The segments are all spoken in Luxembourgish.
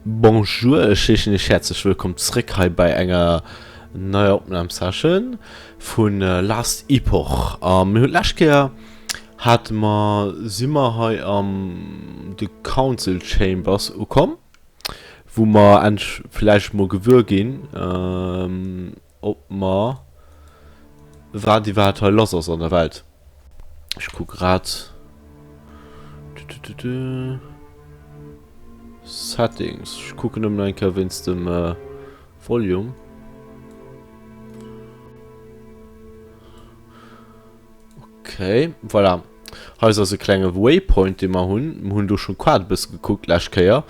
Bonjour, ech heeschen iech häerzlech wëllkomm zréck hei bei enger neier Opnam-Session vun Last Epoch. A mir hunn d'lescht Kéier hate mer, si mer hei am de Council Chambers ukomm, wou mer endlech vläicht mol gewuer ginn, ob mer wat iwwerhaapt hei lass ass an der Welt. Ech kuck grad. Settings. Ech kucken nëmmen eng Kéier wéinst dem Volume. Okay, voilà. Hei ass eise klenge Waypoint, dee mer hunn. Mer hunn do schonn d'Kaart e bësse gekuckt d'lescht Kéier.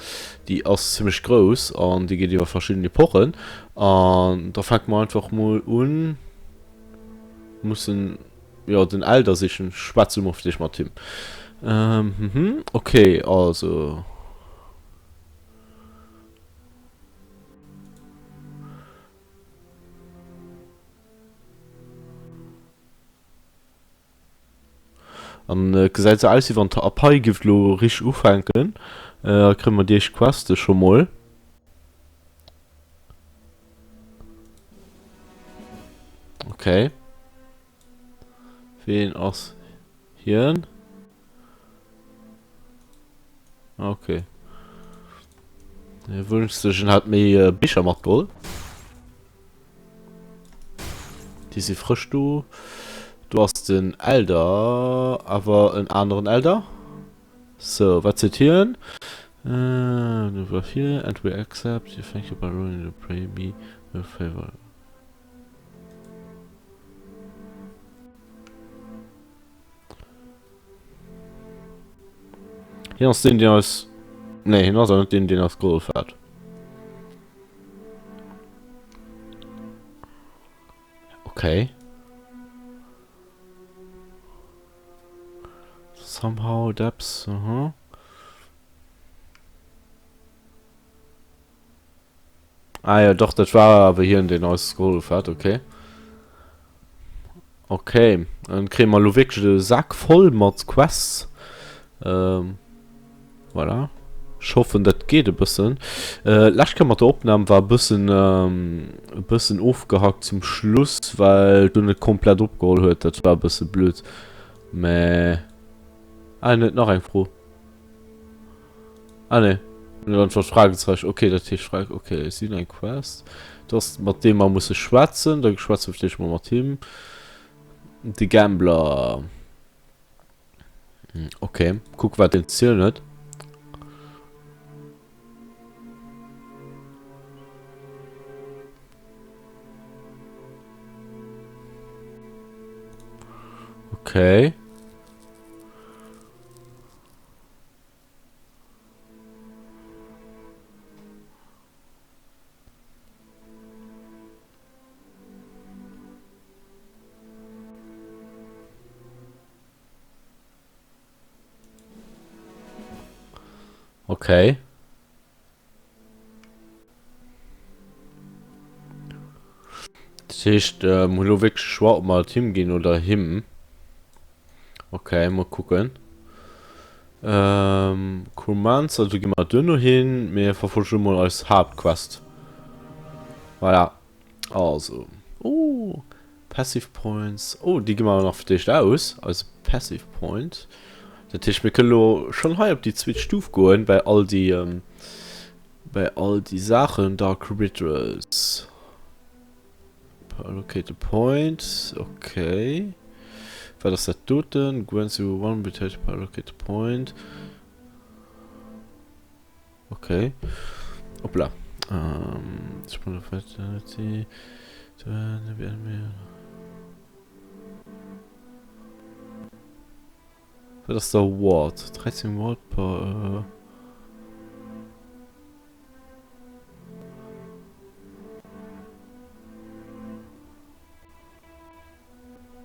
Déi ass zimmlech grouss an déi geet iwwer verschidden Epochen. An da fänke mer einfach mol un. Mussen, jo, den Elder sichen. Schwätze mol fir d'éischt mat him. Mhm, okay, also. An et gesäit sou aus wéi wann ab hei giff lo richteg ufänken. Da kréie mer déi éischt Queste scho mol. Okay. Ween ass hien? Okay. Hie wënscht sech en hätt méi Bicher matgeholl. Déi si frësch do. Do ass den Elder, awer en aneren Elder. So, wat seet hien? Here and we accept you thank you by rolling to pray me a favor. Hien ass deen, deen eis... Nee, hien ass awer net deen, deen eis gehollef hat. Okay. Somehow depths, aha. Ah ja, doch, dat war awer hien, deen eis gehollef hat, okay. Okay, dann kréie mer elo wierklech e Sak voll mat Quests. Ähm, voilà. Ech hoffen, dat geet e bëssen. Äh, lescht Kéier mat der Opnam war e bëssen, ähm, e bëssen ofgehackt zum Schluss, well du net komplett opgeholl huet. Dat war e bësse blöd. Mä, ah, en huet nach eng Fro. Ah ne, en huet einfach Fragezeichen. Okay, dat heescht Frage. Okay, et sinn eng Quest. Dat ass mat deem mer musse schwätzen. Da schwätze mer vläicht mol mat him. De Gambler. Okay, kuck wat deen ze zielen huet. Okay. Okay. Dat heescht, mir hu lo wierklech de Choix, ob mer et him ginn oder him. Okay, mol kucken. Chromancer, do gi mer duerno hin. Mir verfollege mol eis Haaptquest. Voilà. Also. Oh, Passive Points. Oh, déi gi mer nach fir d'éischt aus. Eise Passive Point. Dat heescht, mir kënnen elo schonn hei op déi zweet Stuf goen, bei all déi, bei all déi Saachen. Dark Rituals. Allocate a point. Okay. Wat ass dat doten? Grants you one vitality per allocate point. Okay. Hoppla. Ähm, vitality. Wat ass der Ward? 13 Ward per... Äh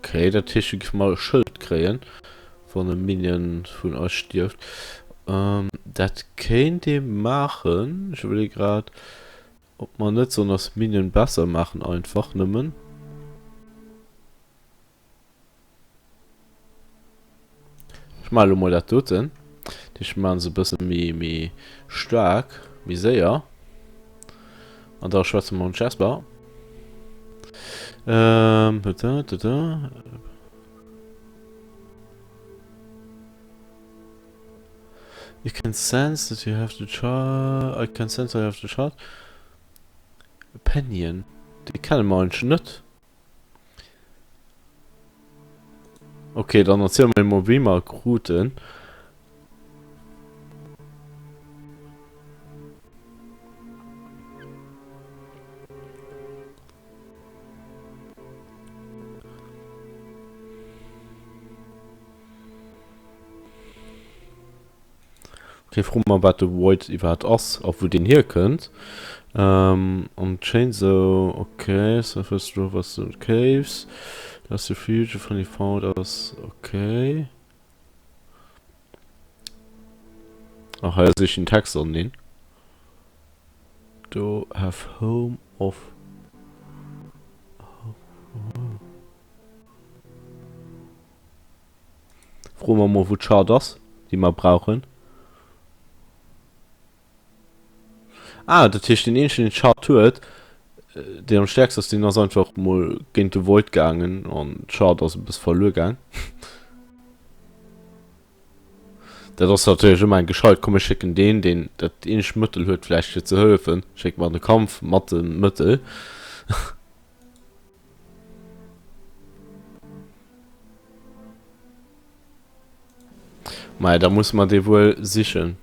Okay, dat heescht, wir géife mal e Schëld kréien, wann e Minion vun eis stierft. Ähm, dat kéint ee maachen. Ech iwwerleeë grad, ob mer net sollen eis Minion besser maachen einfach nëmmen. Ech maache lo mol dat doten. Ech maache se e bësse méi, méi staark. Méi séier. An da schwätze mer mam Jasper. Ähm, da, da, da. You can sense that you have the chart. I can sense I have the chart. Opinion. Déi kenne mer eigentlech net. Okay, dann erziel mer emol wéi mer kruten. Okay, froe mer wat de Void iwwerhaapt ass a wou deen hierkënnt. Ähm, an Chainsaw, okay, Surface drove us to the caves. That's the future funny found us, okay. Ach, hei ass eeschten Text an deen. Do have home of. Froe mer mol wou d'Chart ass, déi mer brauchen. Ah, dat heescht deen eenzegen deen d'Chart huet, deen am stäerksten ass, deen ass einfach mol géint de Void gaangen an d'Chart ass e bësse verluer gaang. Dat ass natierlech ëmmer eng gescheit, komm mir schécken deen, deen dat eenzegt Mëttel huet vläicht fir ze hëllefen, schécke mer an de Kampf mat dem Mëttel. Maja, da musse mer dee wuel sichen.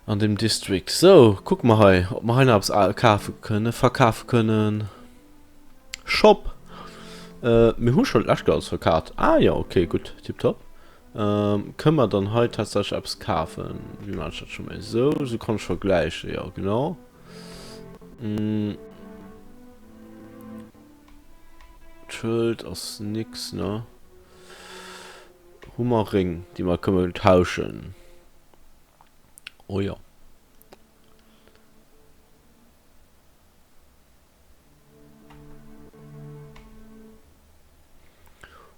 An dem District. So, kucke mer hei, ob mer hei nach eppes kafe kënnen, verkafe kënnen. Shop! Äh, mir hu schonn d'lescht Kéier alles verkaaft. Ah jo, okay, gutt, tiptop. Ähm, kënne mer dann hei tatsächlech eppes kafen? Wéi maachen ech dat scho méi? Sou, sou kann ech vergläichen, jo, genau. Mm. D'Schëld ass nix, ne? Hu mer Réng, déi mer kënnen tauschen? Oh jo.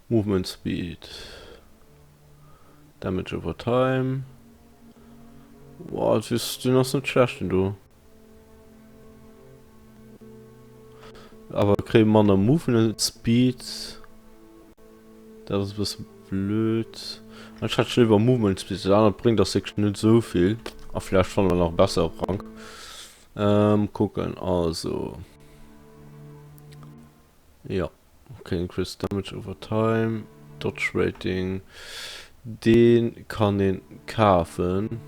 Movement Speed. Damage over time. Wow, das ist, den ass net schlecht, den do. Awer kréie manner Movement Speed. Dat ass e bësse blöd. Ech hätt léiwer Movement Speed. Dat anert bréngt ass wierklech net esou vill. A vläicht fanne mer nach e bessere Rank. Ähm, kucken, also. Jo, ok, increase damage over time, dodge rating, dee kann een kafen.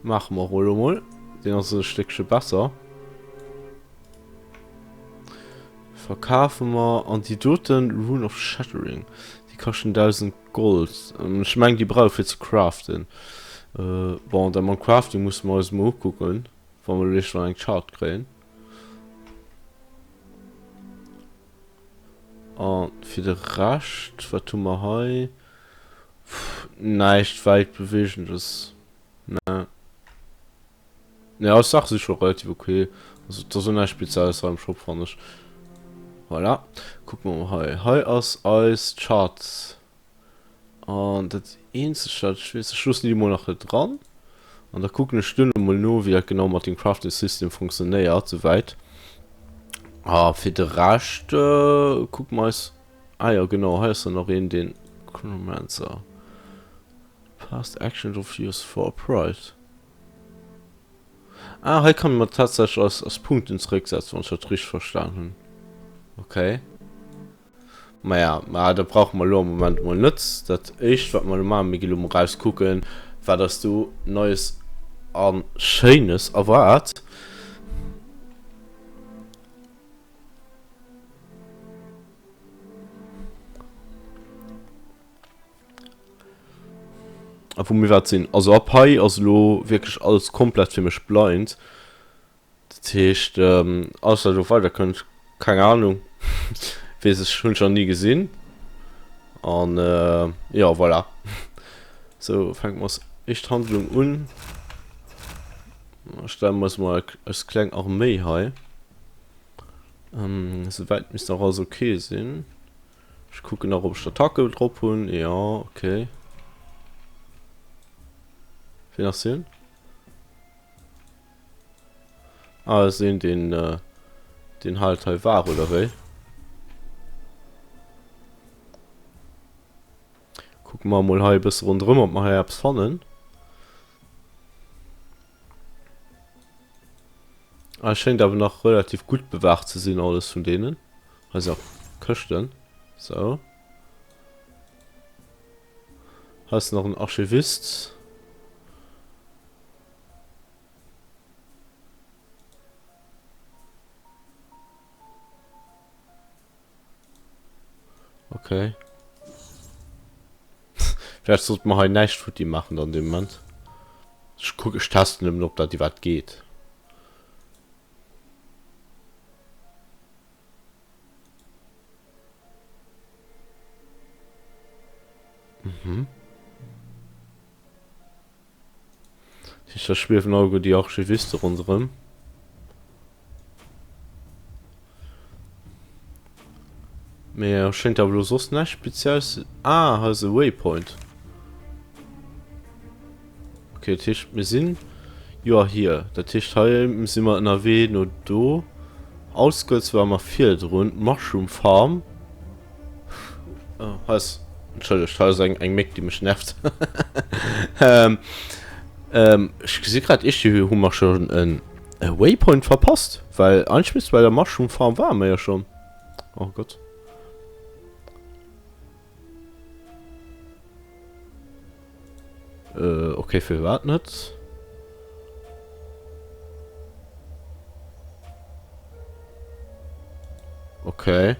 Maache mer och elo mol, deen ass e Stéckche besser. Verkafe mer, an déi doten Rune of Shattering, déi kaschten 1000 Gold, ech mengen déi brauch fir ze craften. Bon, dat mam Crafting musse mer eis emol ukucken, wa mer elo iergendwann eng Chart kréien. An fir de Rescht, wat hu mer hei? Näischt Weltbewegendes. Ne. Ne, eis Saache si scho relativ okay. Also et ass och näischt Spezielles hei am Shop, fannen ech. Voilà. Kucke mer mol hei. Hei ass eis Chart. An dat eenzegt wat ech weess, ech loossen déi mol nach hei dran an da kucken ech duerno mol no wéi dat genau mat dem Crafting System funktionéiert souwäit. A fir de Rescht kucke mer eis, ah jo genau hei ass dann nach een deen Chronomancer Past Actions of use for a price. Ah hei kann mer tatsächlech eis eis Punkten zerécksetzen wann ech dat richteg verstan hunn. Okay. Maja, ma dat brauche mer elo am Moment mol net. Dat éischt wat mer elo maachen, mir gi elo mol raus kucken, wat eis do Neies a Schéines erwaart. A wou mir wat sinn. Also ab hei ass elo wierklech alles komplett fir mech blind. Dat heescht, alles wat elo weider kënnt, keng Ahnung, weess ech, hunn ech nach ni gesinn. An jo, voilà. Sou, fänke mer als éischt Handlung un. Stelle mer eis mol eis kleng Arméi hei. Souwäit misst nach alles ok sinn. Ech kucken nach, ob ech d'Attacke drop hunn. Jo, ok. Wien ass hien? Ah, ass een deen deen halt hei war oder wéi? Kucke mer mol hei e bësse ronderëm, ob mer hei eppes fannen. Ah, schéngt awer nach relativ gutt bewaacht ze sinn alles vun deenen. Hei si och Këschten. Sou. Hei ass nach en Archivist. Okay. Vläicht sollte mer hei näischt futti maachen dann dee Moment. Ech kucken, ech testen nëmmen ob dat iwwerhaapt geet. Mhm. Da schwiewen alleguer déi Archiviste ronderëm. Mee schéngt awer elo soss näischt Spezielles ze. Ah, hei ass e Waypoint. Okay, dat heescht mir sinn jo hier. Dat heescht hei si mer ënnerwee no do. Outskirts ware mer virdrun. D'Mushroom Farm. Oh, hei ass, entschëllegt, hei ass eng, eng Méck, déi mech nervt. ähm, ähm, ech gesi grad, iergendwéi hu mer schon en e Waypoint verpasst, well eigentlech misst bei der Mushroom Farm ware mer jo schon. Oh Gott. Äh, okay, firwat net? Okay.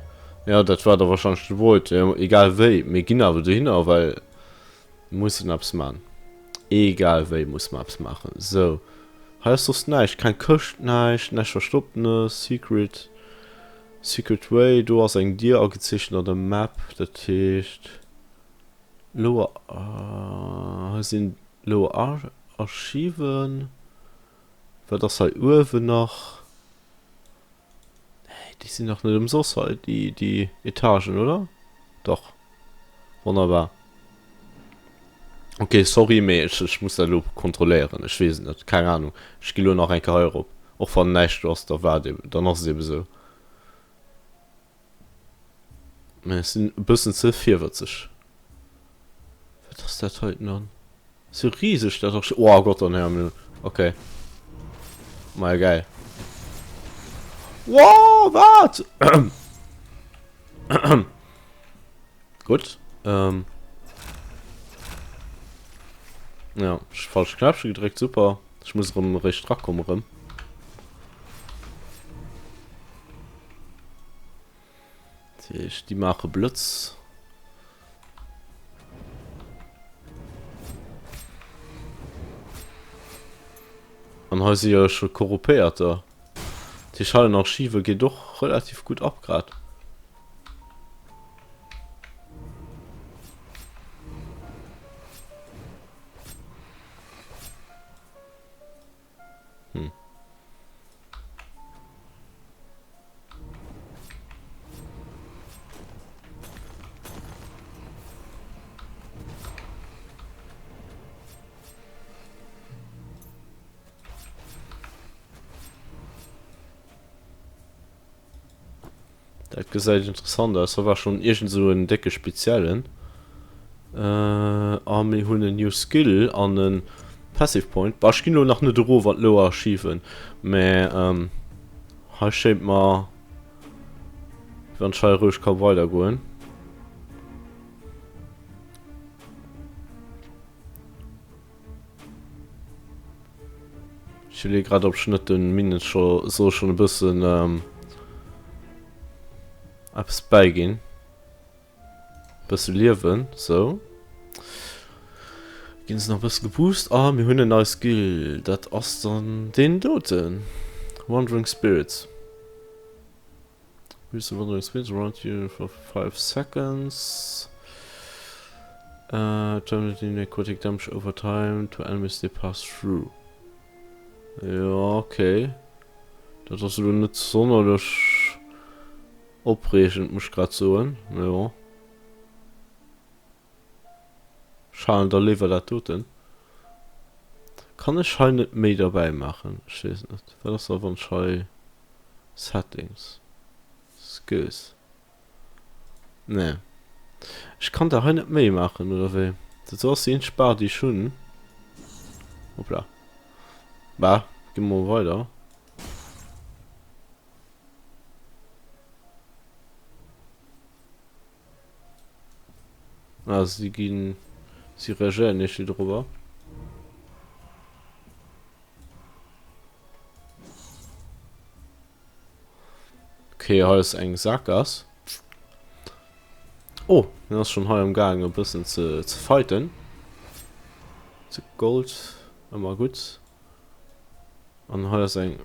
Ja, dat war da wahrscheinlech de Void. Ja, egal wéi, mir ginn awer dohinner, well mir mussen eppes man. Egal wéi muss mer eppes maachen. So. Hei ass soss näischt. Keng Këscht, näischt, näischt Verstopptenes. Secret. Secret Way. Do ass eng Dier agezeechent an der Map. Dat heescht. Lower, hei sinn Lower Archiven. Wat ass hei uewen nach? Nee, déi sinn dach net ëmsoss hei, déi, déi Etagen, oder? Dach. Wonnerbar. Okay, sorry, mee ech, ech muss dat elo kontrolléieren. Ech weess et net, keng Ahnung. Ech gi lo nach eng Kéier hei erop. Och wann näischt do ass, da war et eben, dann ass et eben esou. Mä ech sinn e bëssen ze virwëtzeg. Wat ass dat heiten dann? Sou riseg dat och. Oh Gott an Himmel. Okay. Mei geil. Wow, wat? Gutt. Ähm. Ja, ech falsch Knäppche gedréckt, super. Ech muss erëm eréischt rakommen erëm. Déi maache Blëtz. An hei si jo scho Korrupéierter. Déi Schallenarchive geet och relativ gutt ab grad. Hm. Dat gesäit interessant aus. Da war schon iergend sou en décke speziellen. A mir hunn en new Skill an en Passive Point. Bah, ech ginn elo nach net erof an d'Lower Archiven, mä hei schéint mer, wann ech hei roueg ka weidergoen. Ech iwwerleeë grad, ob ech net de Minen scho soll schonn e bëssen eppes bäiginn. E bësse Liewen, sou. Ginn se nach e bësse geboost. A mir hunn en neie Skill, dat ass dann deen doten, Wandering Spirits. Use the wandering spirits around you for 5 seconds. Uh, terminating necrotic damage over time to enemies they pass through. Ja, okay. Dat ass elo net sonnerlech opreegend, muss ech grad soen. Jo. Ech halen da léiwer dat doten. Kann ech hei net méi derbäi maachen? Ech weess et net. Wat ass da wann ech hei Settings, Skills, nee ech kann der hei net méi maachen oder wéi? Dat do ass déi eenzeg Bar déi ech hunn. Hoppla. Bah, gi mer mol weider. Ah, si ginn, si reagéieren nicht drüber. Okay, hei ass eng Sackgass. Oh, den ass schon hei am Gaang e bëssen ze, ze fighten. Ze Gold, ëmmer gutt. An hei ass eng...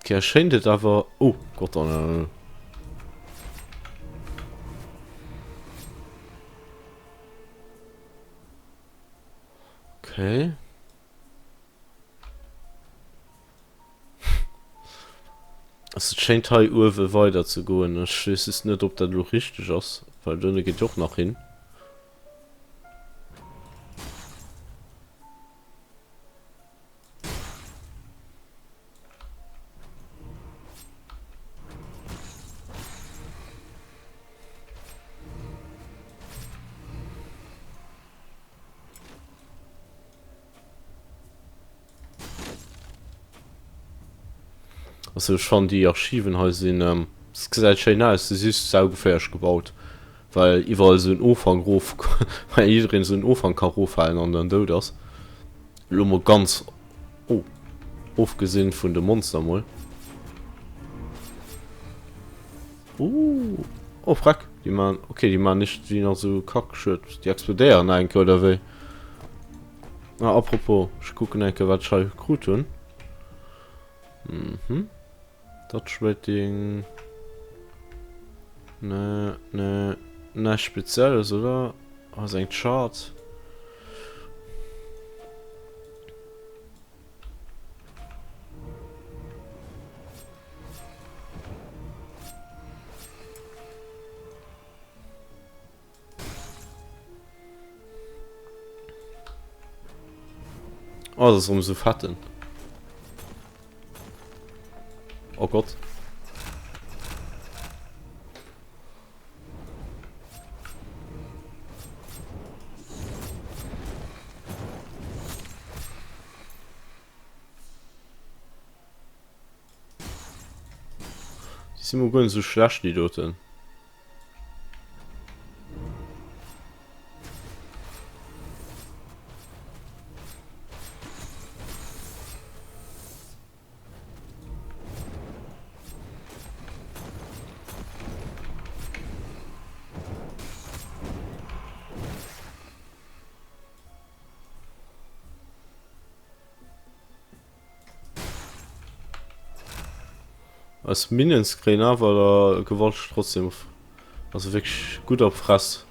Okay, schéint et awer... Oh Gott, oh, oh, oh. Okay. Also et schéint hei uewe weider ze goen. Ech weess just net, ob dat elo richteg ass, well do ënne geet jo och nach hin. Also ech fannen déi Archiven hei sinn, es gesäit schéin aus, se si just saugeféierlech gebaut, well iwwerall esou en Ofhang rof, well jiddereen esou en Ofhang ka roffalen an dann dout ass. Elo mol ganz, oh, ofgesinn vun de Monster mol. Ooh, oh freck, déi man, okay, déi man nicht wéi nach esou Kackschued, déi explodéieren nach eng Kéier oder wéi? Ah, apropos, ech kucken eng Kéier wat ech hei krut hunn. Mhm. Dodge Rating. Ne, ne, näischt Spezielles, oder? Ah, ass eng Chart. Oh, das ist rum so fetten. Oh Gott. Die sind mir gar nicht so schlecht, die Doten. Eis Minions kréien awer da gewalteg trotzdem also wierklech gutt op Fress.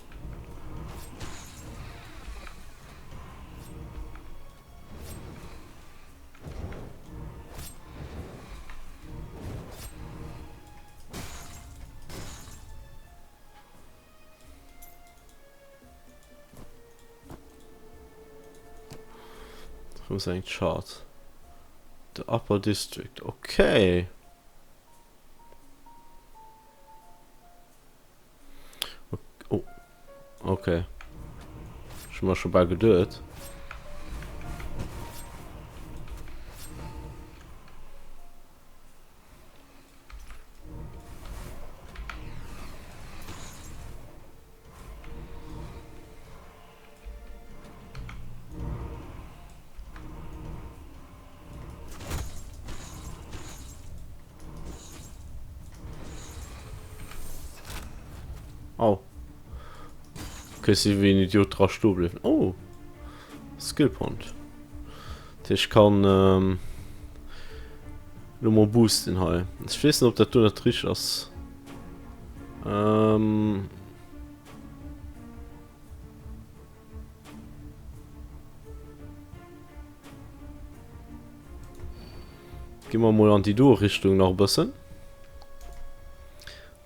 Wo ist ein Chart? The Upper District. Okay. Oh. Okay. Schon mal schon bal geduet. Au. Okay, si wéi en Idiot dra stoe bliwwen. Oh! Skill Point. Ech kann ähm, lo mol boosten hei. Ech weess net, ob dat do net richteg ass. Ähm... Gi mer mol an déi do Richtung nach e bëssen.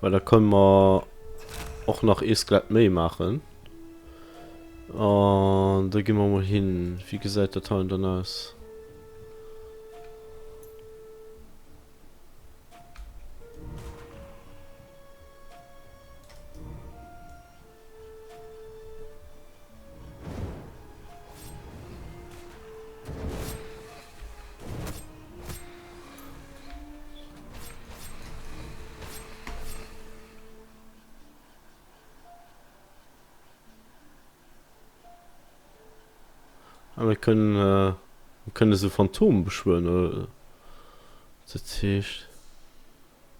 Well da kënne mer och nach ee Skelett méi maachen. An da gi mer mol hin. Wéi gesäit dat heien dann aus? Ah, mir kënnen, äh, mir kënnen esou Phantom beschwören, oder? Dat heescht,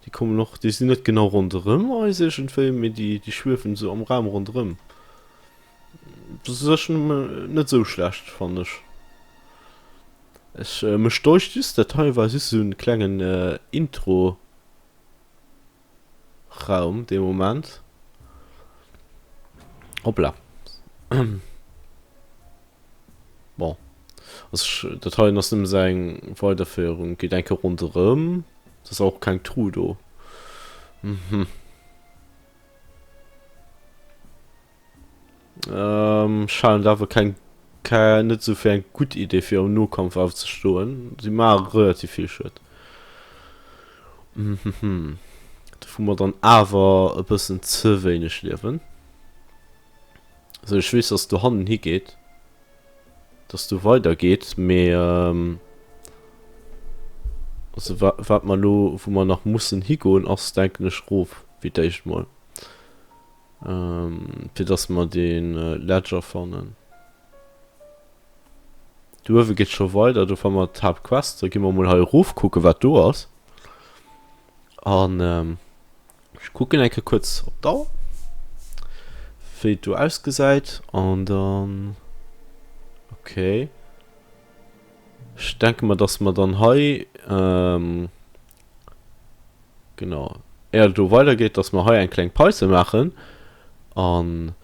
déi kommen och, déi sinn net genau ronderëm eis iergendwéi, mee déi, déi schwiewen esou am Raum ronderëm. Dat ass echt net esou schlecht, fannen ech. Ech, mech deucht just, dat hei war just esou en klengen Intro. Raum dee Moment. Hoppla. Bon. Also ech, dat heien ass nëmme sou eng Weiderféierung. Geet eng Kéier ronderëm. Et ass och keng Truh do. Mhm. Ech halen et awer keng net esou fir eng gutt Idee fir am Nokampf awer ze stoen. Si maache relativ vill Schued. Do hu mer dann awer e bëssen ze wéineg Liewen. Sou ech weess dass et dohannen higeet, dass do weider geet, mee also wat mer elo wou mer nach mussen higoen ass denken ech erof fir d'éischt mol. Fir dass mer de Ledger fannen. Do uewe geet scho weider, do fanne mer d'Haaptquest. Da gi mer mol hei erof kucke wat do ass. An ech kucken eng Kéier kuerz op d'Auer, wéi et do ausgesäit. An dann, okay, ech denke mer, dass mer dann hei. Genau, éier et do weider geet, dass mer hei eng kleng Pause maachen an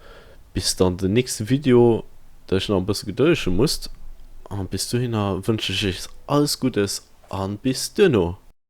bis dann den nächste Video, der iech nach e bësse gedëllege musst. An bis dohinner wënsche ech iech alles Guddes an bis duerno.